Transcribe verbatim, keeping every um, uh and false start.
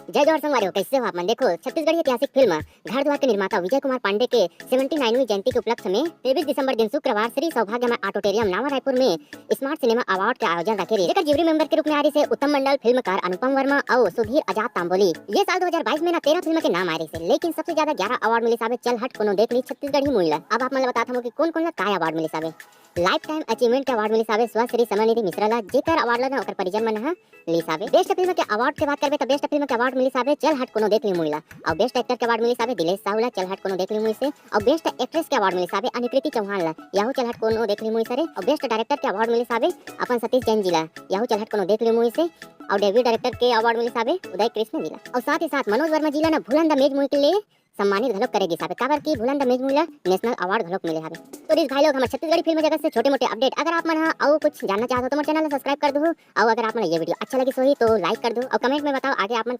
जय जोहार संगवारी हो, कैसे हो आप मन? देखो, छत्तीसगढ़ी ऐतिहासिक फिल्म घर दुआर के निर्माता विजय कुमार पांडे के सेवेंटी नाइनवीं जयंती के उपलक्ष्य में तेईस दिसंबर दिन शुक्रवार श्री सौभाग्यमय ऑडिटोरियम नावा रायपुर में स्मार्ट सिनेमा अवार्ड के आयोजन रखे रहिस, जेकर ज्यूरी मेंबर के रूप में आ रहिस हे उत्तम मंडल, फिल्मकार अनुपम वर्मा अउ सुधीर आजाद तांबोली। ये साल दो हज़ार बाईस में ना तेरह फिल्म के नाम आए रहिस हे, लेकिन सबसे ज्यादा ग्यारह अवार्ड मिलिस हावे चल हट कोनो देख ली छत्तीसगढ़ी मूवी ला। अब आप मन ला बतात हूँ कि कौन कौन ला काय अवार्ड मिलिस हावे। लाइफ टाइम अचीवमेंट के अवार्ड मिलिस हावे स्व श्री समरनिधि मिश्रा ला, जेकर अवार्ड ला ना ओकर परिजन मन ह मिलिस हावे। बेस्ट फिल्म के अवार्ड के बात करबे त बेस्ट फिल्म के अवार्ड मिलिस हावे चल हट कोनो देख ली मूवी ला, अउ बेस्ट एक्टर के अवार्ड मिलिस हावे दिलेश साहू ला चल हट कोनो देख ली मूवी से, अउ बेस्ट एक्ट्रेस के अवार्ड मिलिस हावे अनुकृति चौहान ला याहू चल हट कोनो देख ली मूवी से रे, अउ बेस्ट डायरेक्टर के अवार्ड मिलिस हावे अपन सतीश जैन जी ला याहू चल हट कोनो देख ली मूवी से, अउ डेब्यू डायरेक्टर के अवार्ड मिलिस हावे उदय कृष्ण जी ला, अउ साथ ही साथ मनोज वर्मा जी ला ना भूलन द मेज मूवी के लिए सम्मानित घलोक करे गिस हावे, काबर कि भूलन द मेज मूवी ला नेशनल अवार्ड घलोक मिले हावे। तो रिस भाई लोग, हमर छत्तीसगढ़ी फिल्म जगत से छोटे मोटे अपडेट। अगर आप मन ह अउ कुछ जानना चाहत हो तो मोर चैनल ला सब्सक्राइब कर दो, अउ अगर आप मन ला ये वीडियो अच्छा लगिस होही तो लाइक कर दो, अउ कमेंट में बताओ आगे आप मन